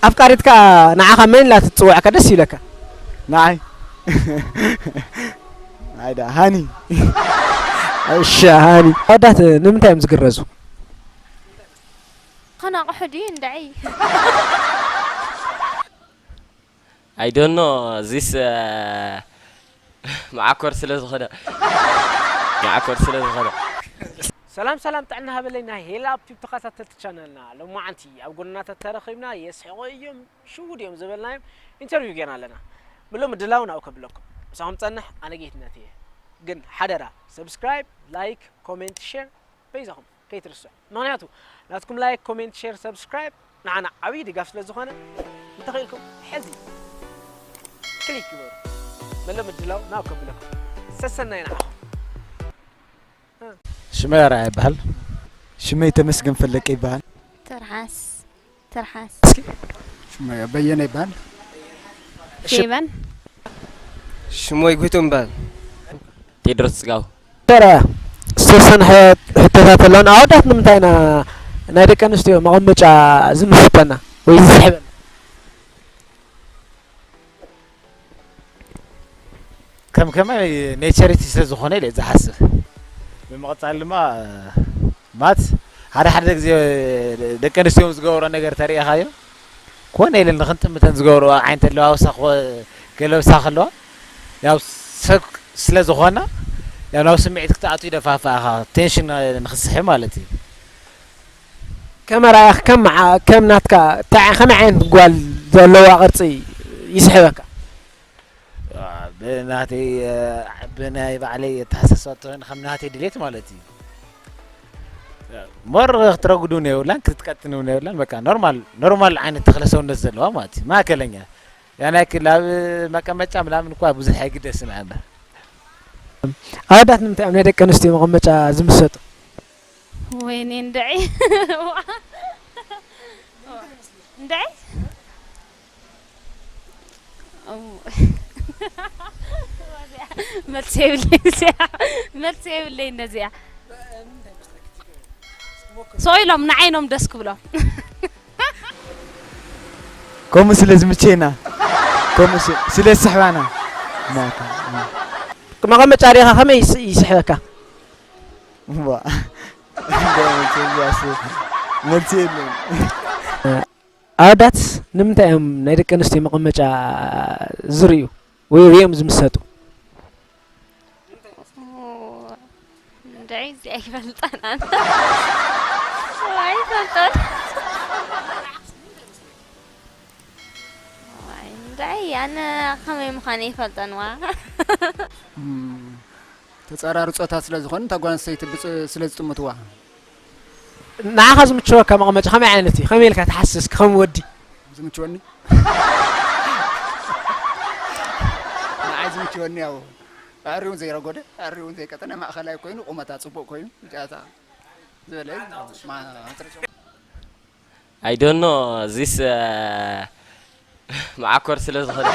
ኣፍቃሪትካ ንዓኻ መን ኢላ ትጽውዐካ ደስ ይብለካ? ንዓይ? ንዓይ ደኣ ሃኒ። እሺ፣ ሃኒ። ኣወዳት ንምንታይ እዮም ዝግረዙ? ከናቕሑ ድዩ እንድዒ? I don't know this, uh, መዓኮር ስለ ዝኾነ። መዓኮር ስለ ዝኾነ። ሰላም ሰላም፣ ጥዕና ሃበለይ ናይ ሄላ ኣብ ቲዩብ ተኸታተልቲ ቻነልና። ሎማዓንቲ ኣብ ጎንና ተተረኺብና የስሕቑ እዮም፣ ሽውድ እዮም ዝበልናዮም ኢንተርቪው ጌርና ኣለና። ምሎ ምድላው ናብኡ ከብለኩም። ምሳኹም ጸንሕ፣ ኣነ ጌትነት እየ። ግን ሓደራ፣ ሰብስክራይብ፣ ላይክ፣ ኮሜንት፣ ሼር በይዛኹም ከይትርስዑ። ምኽንያቱ ናትኩም ላይክ፣ ኮሜንት፣ ሼር፣ ሰብስክራይብ ንዓና ዓብዪ ድጋፍ ስለ ዝኾነ፣ እንተኽኢልኩም ሕዚ ክሊክ ግበሩ። መሎ ምድላው ናብ ከብለኩም። ሰሰናይ ንዓኹም። ሽመይ ኣርኣያ ይበሃል። ሽመይ ተመስገን ፈለቀ ይበሃል። ትርሓስ፣ ትርሓስ። እስኪ። ሽመይ በየነ ይበሃል። ፌበን። ሽሞይ ጎይቶም ይበሃል። ቴድሮስ ጽጋቡ። ተራ ዝተወሰነ ሕ-፣ ሕቶታት ኣለውን። ኣወዳት ንምንታይ ኢና ናይ ደቂ ኣንስትዮ መቐመጫ ዝምስጠና ወይ ዝስሕበና? ከም ከመይ ኔቸሪቲ ስለ ዝኾነ ኢለ ዝሓስብ። ብምቕጻል ድማ ማት ሓደ ሓደ ግዜ ደቂ ኣንስትዮ ዝገብሮ ነገር ተርእኻዮ ኮነ ኢለን ንኽንጥምተን ዝገብርኦ ዓይነት ኣለባብሳ ክኾ-፣ ክለብሳ ከለዋ ያው ሰብ ስለ ዝኾና ያው ናብ ስምዒት ክትኣቱ ይደፋፍኣኻ፣ ቴንሽን ንኽስሕብ ማለት እዩ። ከም ኣርኣያኽ፣ ከም መዓ-፣ ከም ናትካ፣ እንታይ፣ ከመይ ዓይነት ጓል ዘለዋ ቅርጺ ይስሕበካ? አ፣ ብናተይ፣ አ፣ ብናይ ባዕለይ ኣተሓሳስባ እንተኾይኑ፣ ከም ናተይ ድሌት ማለት እዩ። ሞር ክትረጉድ እውን የብላን፣ ክትቀጥን እውን የብላን። በቃ ኖርማል፣ ኖርማል ዓይነት ተኽለ ሰውነት ዘለዋ ማለት እዩ። ማእከለኛ። ያን ያክል ኣብ መቀመጫ ምናምን እኳ ብዙሕ ኣይግደስን ኣነ። ኣወዳት ንምንታይ እዮም ናይ ደቂ ኣንስትዮ መቐመጫ ዝምሰጡ? ወይኔ እንድዒ። እንድዒ? እው። መልሲ የብለይን እዚኣ። መልሲ የብለይን ነዚኣ። ሰው ኢሎም ንዓይኖም ደስ ክብሎም። ከምኡ ስለ ዝምቸየና፣ ከምኡ ስ-፣ ስለ ዝስሕባና። ማታ። መቐመጫ ርኢኻ ከመይ ይስ-፣ ይስሕበካ? እዋ። እንዳ መቸም ያስ-፣ መልሲ የለን። ኣወዳት ንምንታይ እዮም ናይ ደቂ ኣንስትዮ መቐመጫ ዝርእዩ ወይ ርእዮም ዝምሰጡ? እንድዒ እዚኣ ኣይፈልጣን ኣነ። ኣይፈልጣን። ዋይ፣ እንድዒ ኣነ ከመይ ምዃነ ኣይፈልጠን ዋ። እም፣ ተጻራሪ ጾታ ስለ ዝኾነ፣ እታ ጓል ኣንስተይቲ ብጽ-፣ ስለ ዝጥምትዋ። ንዓኻ ዝምችወካ መቐመጫ ከመይ ዓይነት እዩ? ከመይ ኢልካ ትሓስስ ከም ወዲ? ዝምችወኒ? ንዓይ ዝምችወኒ ያው ኣዕርዩ እውን ዘይረጎደ፣ ኣዕርዩ እውን ዘይቀጠነ፣ ማእኸላይ ኮይኑ፣ ቁመታ ጽቡቕ ኮይኑ፣ ጃታ ዝበለ እዩ። ማ-፣ I don't know this, uh, መዓኮር ስለ ዝኾነ።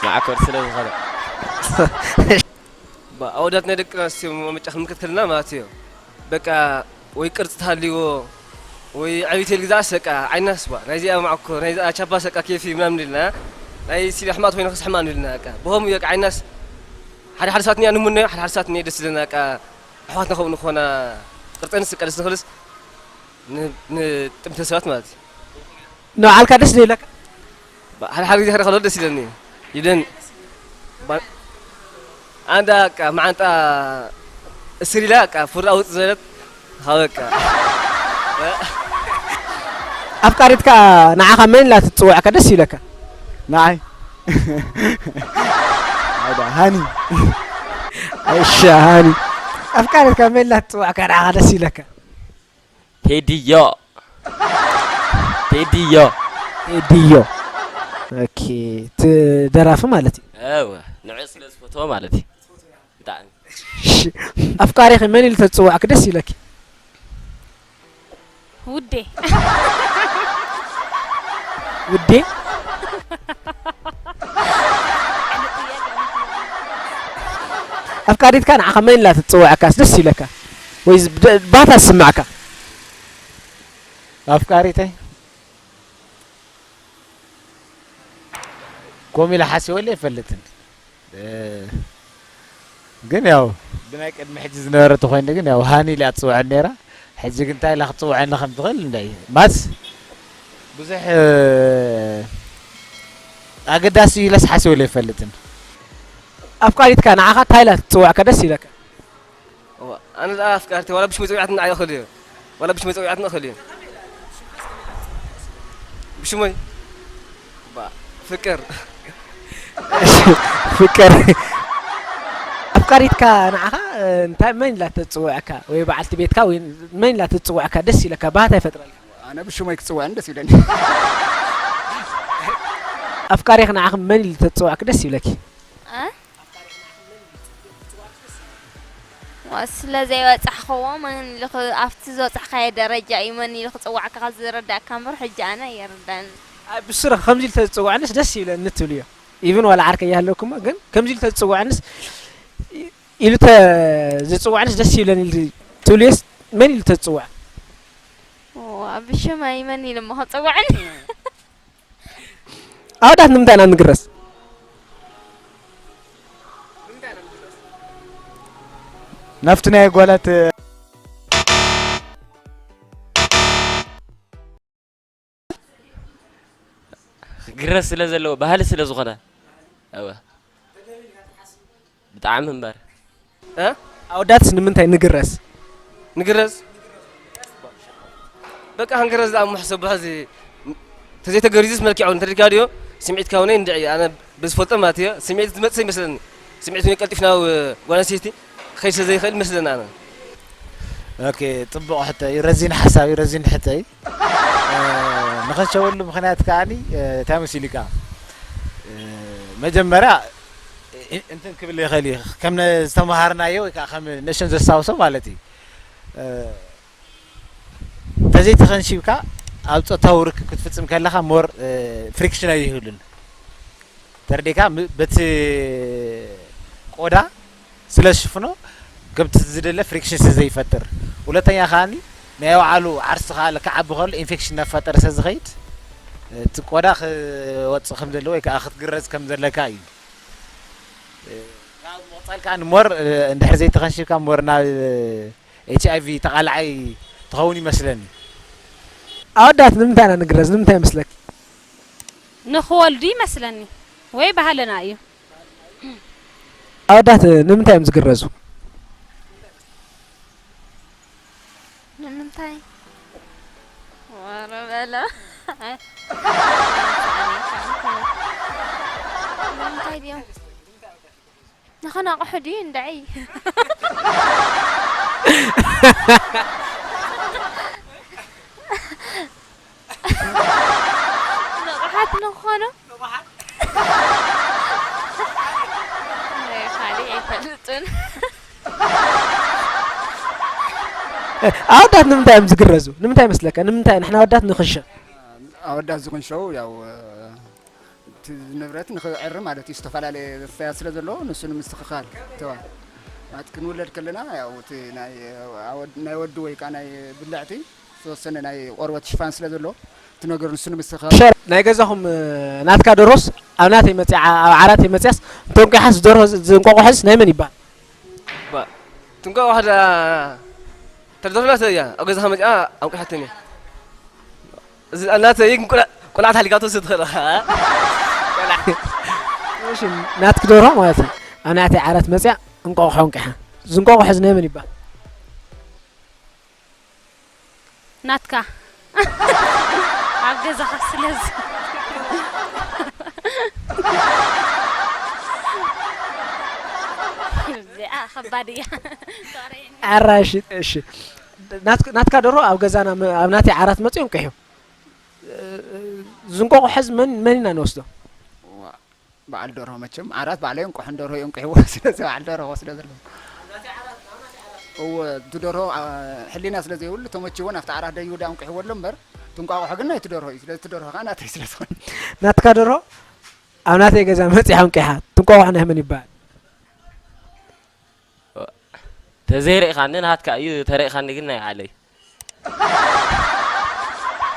መዓኮር ስለ ዝኾነ። ባ-፣ ኣወዳት ናይ ደቂ ኣንስትዮ መቐመጫ ክንምልከት ከለና ማለት እዩ። በቃ ወይ ቅርጺ ተሃልይዎ፣ ወይ ዕብይቲ ኢል ግዛዕስ በቃ ዓይናስ ባ፣ ናይዚኣ መዓኮር፣ ናይዚኣ ቻባስ በቃ ኬፊ ምናምን ኢልና፣ ናይ ሲዲ ኣሕማት ኮይኑ ክስሕማ ኢልና በቃ። ብኸምኡ እዩ በቃ ዓይናስ ሓደ ሓደ ሰዓት እኒኣ ንህምኖ፣ ሓደ ሓደ ሰዓት እኒኣ ደስ ዝብለና በቃ። ኣሕዋትና ከምኡ ንኾና ቅርጸንስ በቃ ደስ ንኽልስ ን-፣ ንጥምተ ሰባት ማለት እዩ። ንባዕልካ ደስ ዶ ይብለካ? ባ-፣ ሓደ ሓደ ግዜ ሓደ ከሎ ደስ ይብለኒ። ይብለኒ። ባ-፣ ኣንዳ በቃ መዓንጣ እስር ኢላ በቃ ፍርዳ ውጥ ዝበለት፣ ካ በቃ። ኣፍቃሪትካ ንዓኻ መን ኢላ ትጽውዐካ ደስ ይብለካ? ንዓይ? ኣይዳ፣ ሃኒ። እሺ፣ ሃኒ። ኣፍቃሪትካ መን ኢላ ትጽውዐካ ንዓኻ ደስ ይብለካ? ቴዲዮ። ቴዲዮ። ቴዲዮ። ኦኬ፣ እቲ ደራፊ ማለት እዩ። እወ፣ ንዑ ስለ ዝፈትዎ ማለት እዩ። ብጣዕሚ። እሺ፣ ኣፍቃሪኺ መን ኢሉ ተዝጽውዓኪ ደስ ይብለኪ? ውዴ። ውዴ? ኣፍቃሪትካ ንዓኻ መን ኢላ ትጽውዓካስ ደስ ይብለካ? ወይ ዝ-፣ ብ-፣ ባታ ዝስምዓካ? ኣፍቃሪተይ? ከምኡ ኢለ ሓሲበሉ ኣይፈልጥን። እ፣ ግን ያው ብናይ ቅድሚ ሕጂ ዝነበረ ተኾይኑ ግን ያው ሃኒ ኢላ ትጽውዐኒ ነይራ። ሕጂ ግን እንታይ ኢላ ክትጽውዐኒ ከም ትኽእል እንደ ማስ ብዙሕ፣ እ፣ ኣገዳሲ ኢለስ ሓሲበሉ ኣይፈልጥን። ኣፍቃሪትካ ንዓኻ እንታይ ኢላ ትጽውዐካ ደስ ይብለካ? እዋ፣ ኣነ ደኣ ኣፍቃሪተይ ዋላ ብሽመይ ጸዊዓትኒ ንዓይ እኽእል እየ። ዋላ ብሽመይ ጸዊዓትኒ እኽእል እየ። ብሽመይ? ባ፣ ፍቅር። ፍቅር። ኣፍቃሪትካ ንዓኻ፣ እ፣ እንታይ መን ኢላ ትጽውዐካ? ወይ በዓልቲ ቤትካ ወይ መን ኢላ ትጽውዐካ ደስ ኢለካ? ባህታ ይፈጥረልካ? ኣነ ብሽመይ ክጽውዐኒ ደስ ይብለኒ። ኣፍቃሪኻ ንዓኻ መን ኢሉ ተጽውዐካ ደስ ይብለኪ? እ? ዋ፣ ስለ ዘይበጻሕክዎ መን ኢሉ ኽ-፣ ኣብቲ ዝበጻሕካዮ ደረጃ እዩ መን ኢሉ ክጽዋዕካ ካብ ዝርዳእካ እምበር፣ ሕጂ ኣነ ኣይርዳእን። ኣይ፣ ብስሩ ከምዚ ኢሉ ተዝጽዋዕንስ ደስ ይብለኒ ትብልዮ። ኢቭን ዋላ ዓርከይ ይሃለኩሞ፣ ግን ከምዚ ኢሉ ተዝጽዋዕንስ፣ ኢ-፣ ኢሉ ተ-፣ ዝጽዋዕንስ ደስ ይብለኒ ኢሉ ትብልዮስ፣ መን ኢሉ ተዝጽዋዕ? ዋ፣ ብሽመይ መን ኢሉ እሞ ክጽዋዕኒ? ኣወዳት ንምንታይ ኢና ንግረስ? ናብቲ ናይ ጓላት ክግረስ ስለ ዘለዎ፣ ባህሊ ስለ ዝኾነ። እወ። ብጣዕሚ እምበር። እ? ኣወዳትስ ንምንታይ ንግረስ? ንግረስ? በቃ ክንግረስ ደኣ እሞ ሕሰብ፣ ሕዚ ተዘይተገሪዙስ መልክዕ እውን እንተደልካ ድዮ? ስምዒትካ እውን እንድዒ፣ ኣነ ብዝፈልጦ ማለት እየ፣ ስምዒት ዝመጽእ ይመስለኒ። ስምዒት እውን ቀልጢፍ ናብ ጓል ኣንስተይቲ ክኸይድ ስለ ዘይኽእል ይመስለኒ ኣነ። ኦኬ፣ ጽቡቕ ሕቶ እዩ። ረዚን ሓሳብ እዩ፣ ረዚን ሕቶ እዩ። እ፣ ንኸሸበሉ ምኽንያት ከኣኒ፣ እ፣ እንታይ መሲሉ ከኣ? እ፣ መጀመርያ እ-፣ እንትን ክብል ይኽእል እዩ። ከም ነ-፣ ዝተመሃርናዮ ወይ ከኣ ከም ንእሽተን ዘስታውሶ ማለት እዩ። እ፣ እንተዘይተኸንሺብካ ኣብ ጾታዊ ርክብ ክትፍጽም ከለኻ ሞር፣ እ፣ ፍሪክሽን ኣይህሉን። ተረዲእካ? ም-፣ በቲ ቆዳ ስለ ዝሽፍኖ ከምቲ ዝደለ ፍሪክሽን ስለ ዘይፈጥር። ሁለተኛ ከኣኒ ናይ ባዕሉ ዓርሱ ከኣ ክዓቢ ከሎ ኢንፌክሽን እናፈጠረ ስለ ዝኸይድ፣ እቲ ቆዳ ክወጽእ ከም ዘለዎ ወይ ከኣ ክትግረዝ ከም ዘለካ እዩ። ካብ ምቕጻል ከኣ ሞር፣ እ፣ እንድሕር ዘይተኸንሺብካ ሞር ናብ ኤች ኣይ ቪ ተቓላዓይ ትኸውን ይመስለኒ። ኣወዳት ንምንታይ ኢና ንግረዝ? ንምንታይ ይመስለኪ? ንኽወልዱ ይመስለኒ። ወይ ባህልና እዩ። ኣወዳት ንምንታይ እዮም ዝግረዙ? ንምንታይ? ወረ በለ። ንምንታይ ድዮም? ንኸናቕሑ ድዩ እንድዒ? ንቑሓት ንኾኑ? ንቑሓት? ናይ፣ ካልእ ኣይፈልጥን። ኣወዳት ንምንታይ እዮም ዝግረዙ? ንምንታይ ይመስለካ? ንምንታይ ንሕና ኣወዳት ንኽንሸ? ኣወዳት ዝኽንሸው ያው፣ እቲ ንብረት ንኽዕሪ ማለት እዩ። ዝተፈላለየ መፍያት ስለ ዘለዎ ንሱ ንምስትኽኻል ተባ-፣ ማለት ክንውለድ ከለና ያው እቲ ናይ ኣወድ-፣ ናይ ወዲ ወይ ከዓ ናይ ብልዕቲ ዝተወሰነ ናይ ቆርበት ሽፋን ስለ ዘለዎ እቲ ነገር ንሱ ንምስትኽኻል። ሸር፣ ናይ ገዛኹም፣ እ፣ ናትካ ደርሆስ ኣብ ናተይ መፅያ፣ ኣብ ዓራተይ መፅያስ እንተንቂሓስ ዝደርሆ ዝ-፣ ዝንቋቑሖስ ናይ መን ይበሃል? ባ-፣ ትንቋቑሖ ዳ-፣ ተደርሆ ናተይ እያ። ኣብ ገዛኻ መፅያ ኣንቂሓትኒ እያ። እዚ እናተ ይግን ቆልዓ-፣ ቆልዓ ተሃሊካቶ ስትኽእል ኢኻ። ቆልዓ። እሺ፣ ናትኪ ደርሆ ማለት እዩ። ኣብ ናተይ ዓራት መጽያ እንቋቑሖ እንቂሓ። እዚ እንቋቑሖ እዚ ናይ መን ይባሃል? ናትካ። ኣብ ገዛኻ ስለ ዝ-፣ እዚኣ ከባድ እያ። ኣራሽ፣ እሺ። ናትክ-፣ ናትካ ደርሆ ኣብ ገዛና መ-፣ ኣብ ናተይ ዓራት መጽዩ እንቂሑ። ዝንቋቑሖ እዚ መን፣ መን ኢና ንወስዶ? ዋ-፣ በዓል ደርሆ መቸም፣ ዓራት ባዕለይ እንቋቑሖን ደርሆ እዩ እንቂሕዎ፣ ስለዚ በዓል ደርሆ ክወስዶ ዘለዎ። እወ፣ እቲ ደርሆ፣ ኣ-፣ ሕሊና ስለ ዘይብሉ ተመችዎ ናብቲ ዓራት ደይቡ ደኣ እንቂሕዎ ኣሎ እምበር፣ እቲ እንቋቑሖ ግን ናይቲ ደርሆ እዩ። ስለዚ እቲ ደርሆ ከኣ ናተይ ስለ ዝኾነ። ናትካ ደርሆ ኣብ ናተይ ገዛ መጺኣ እንቂሓ፣ እቲ እንቋቑሖ ናይ መን ይበሃል? ተዘይሪእኻኒ ናትካ እዩ፣ ተሪእኻኒ ግን ናይ ባዕለይ።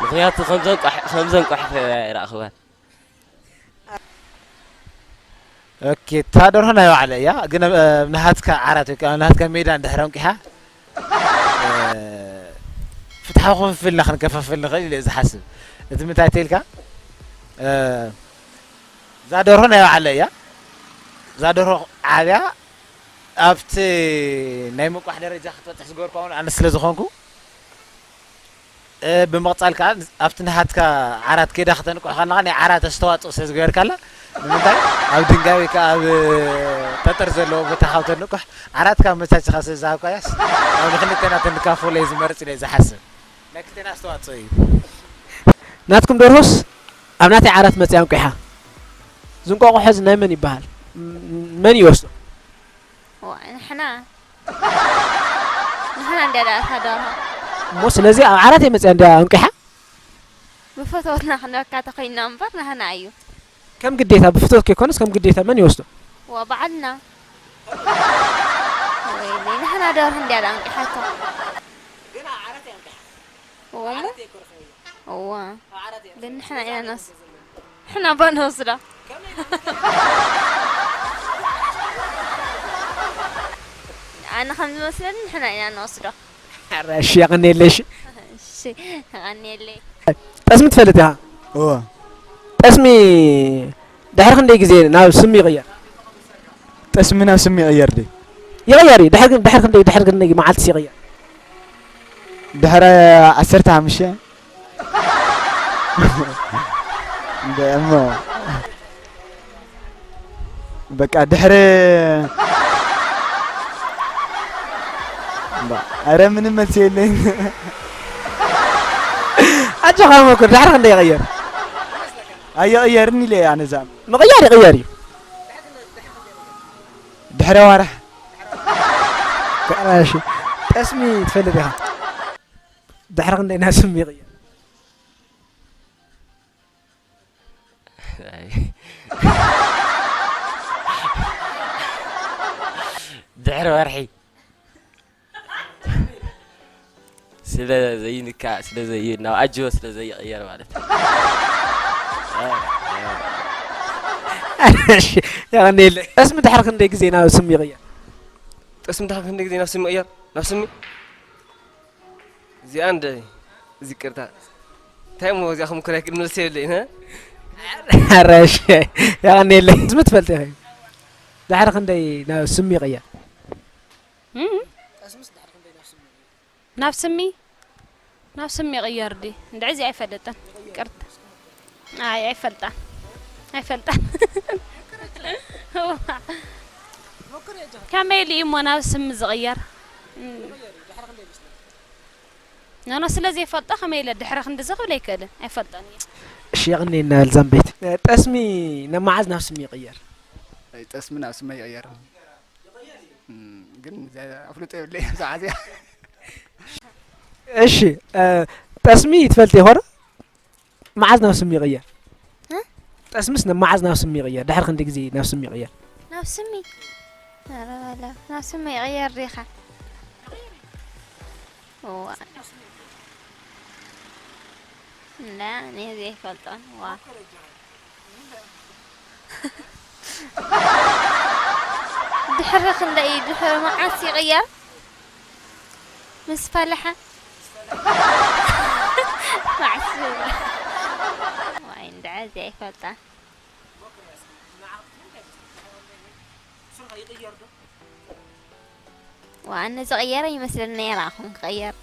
ምኽንያቱ ከም ዘንቋሕ-፣ ከም ዘንቋሕ ኣይረኣኽዋን። ኦኬ፣ እታ ደርሆ ናይ ባዕለ እያ፣ ግን ኣብ፣ ኣብ ናሃትካ ዓራት ወይ ከዓ ኣብ ናሃትካ ሜዳ እንድሕር ኣንቂሓ፣ እ፣ ፍትሓዊ ክፍፍልና ክንከፋፍል ንኽእል ኢለ ዝሓስብ። እቲ ምንታይ ተይልካ፣ እ፣ እዛ ደርሆ ናይ ባዕለ እያ። እዛ ደርሆ ዓብያ ኣብቲ ናይ ምንቋሕ ደረጃ ክትበፅሕ ዝገበርካ እውን ኣነ ስለ ዝኾንኩ፣ እ፣ ብምቕጻል ከኣ ኣብቲ ናሃትካ ዓራት ከይዳ ከተንቁሕ ከለኻ ናይ ዓራት ኣስተዋጽኦ ስለ ዝገበርካላ፣ ንምንታይ ኣብ ድንጋይ ወይ ከኣ ኣብ ጠጠር ዘለዎ ቦታ ካብ ተንቁሕ፣ ዓራትካ ኣመቻችኻ ስለ ዝሃብካያስ፣ ኣብ ንክልቴና ተንካፈሎ እየ ዝመርጽ ኢለ እየ ዝሓስብ። ናይ ክልቴና ኣስተዋጽኦ እዩ። ናትኩም ደርሆስ ኣብ ናተይ ዓራት መጽያ ኣንቂሓ። ዝንቋቑሖ እዚ ናይ መን ይበሃል? ም-፣ መን ይወስዶ? ዋ፣ ንሕና፣ ንሕና እንድያ ደኣ እታ ደርሆ። እሞ ስለዚ ኣብ ዓራት እየ መጽያ እንድያ ኣንቂሓ? ብፍትወትና ክንበካ ተኾይንና እምበር ንሕና እዩ። ከም ግዴታ ብፍትወት ከይኮነስ ከም ግዴታ መን ይወስዶ? ዋ፣ ባዕልና። ወይለይ፣ ንሕና ደርሆ እንድያ ደኣ ኣንቂሓቶ። እዎ እሞ። እዋ። ግን ንሕና ኢና ንወስ-፣ ንሕና እባ ንወስዶ። ኣነ ከም ዝመስለኒ ንሕና ኢና ንወስዶ። ኧረ እሺ፣ የቐንየለይ፣ እሺ። እሺ፣ የቐንየለይ። ጠስሚ ትፈልጥ ኢኻ? እወ። ጠስሚ ድሕሪ ክንደይ ግዜ ናብ ስሚ ይቕየር? ጠስሚ ናብ ስሚ ይቕየር ድዩ? ይቕየር እዩ። ድሕሪ፣ ድሕሪ ክንደይ፣ ድሕሪ ክንደይ መዓልትስ ይቕየር? ድሕሪ ዓሰርተ ሓሙሽተ። እንደ እሞ በቃ ድሕሪ እምባ፣ ኧረ ምንም መልሲ የለኝ። ኣጆኻ መኩር፣ ድሕሪ ክንደይ ይቕየር? ኣይቕየርን ኢለ ኣነ እዛ ምቕያር ይቕየር እዩ። ድሕሪ ዋርሕ። እሺ፣ ጠስሚ ትፈልጥ ኢኻ? ድሕሪ ክንደይ ናብ ስሚ ይቕየር? ኣይ። ድሕሪ ወርሒ። ስለ ዘይንካእ፣ ስለ ዘይ-፣ ናብ ኣጅቦ ስለ ዘይቕየር ማለት እዩ። እሺ፣ የቐንየለይ። ጠስሚ ድሕሪ ክንደይ ግዜ ናብ ስሚ ይቕየር? ጠስሚ ድሕሪ ክንደይ ግዜ ናብ ስሚ ይቕየር? ናብ ስሚ? እዚኣ እንደ፣ እዚ ቅርታ። እንታይ እሞ እዚኣ ክምኩር ኣይክእል መልሲ የብለይን፣ እ? ኧረ እሺ፣ የቐንየለይ። ስሚ ትፈልጢ ኢኺ? ድሕሪ ክንደይ ናብ ስሚ ይቕየር? እም? ናብ ስሚ? ናብ ስሚ ይቕየር ድዩ? እንድዒ እዚ ኣይፈልጥን። ይቅርታ። ኣይ፣ ኣይፈልጣን። ኣይፈልጣን። ከመይ ኢሉ እዩ እሞ ናብ ስሚ ዝቕየር? እም። ኖኖ፣ ስለ ዘይፈልጦ ከመይ ኢለ ድሕሪ ክንድዚ ክብል ኣይክእልን። ኣይፈልጦን እየ። እሺ፣ የቐንየልና በል ዛምቤት። ጠስሚ ናብ መዓዝ ናብ ስሚ ይቕየር? ኣይ፣ ጠስሚ ናብ ስሚ ይቕየር። እም፣ ግን ዘ-፣ ኣፍልጦ የብለይን ብዛዕባ እዚኣ። እሺ፣ እ፣ ጠስሚ ትፈልጢ ይኾን? መዓዝ ናብ ስሚ ይቕየር? እ? ጠስምስ ን-፣ መዓዝ ናብ ስሚ ይቕየር? ድሕሪ ክንደይ ግዜ ናብ ስሚ ይቕየር? ናብ ስሚ? ኧረ በለው፣ ናብ ስሚ ይቕየር ዲኻ? እዋ። እንዳ፣ እኔ ዘይፈልጦን፣ ዋ። ድሕሪ ክንደይ፣ ድሕሪ መዓስ ይቕየር? ምስ ፈለሐ? መዓስ ይቕየር? ዋይ፣ እንድዒ እዚ ኣይፈልጣን። ዋ፣ ኣነ ዝቕየረ ይመስለኒ ነይረ፣ ኣኹም ክቕየር።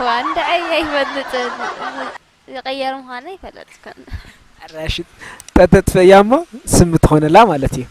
ዋ፣ እንድዒ ኣይፈልጥን። ዝቕየር ምዃኑ ኣይፈለጥኩን። ኣራሽት ጠተጥፈያ እሞ ስም ትኾነላ ማለት እዩ።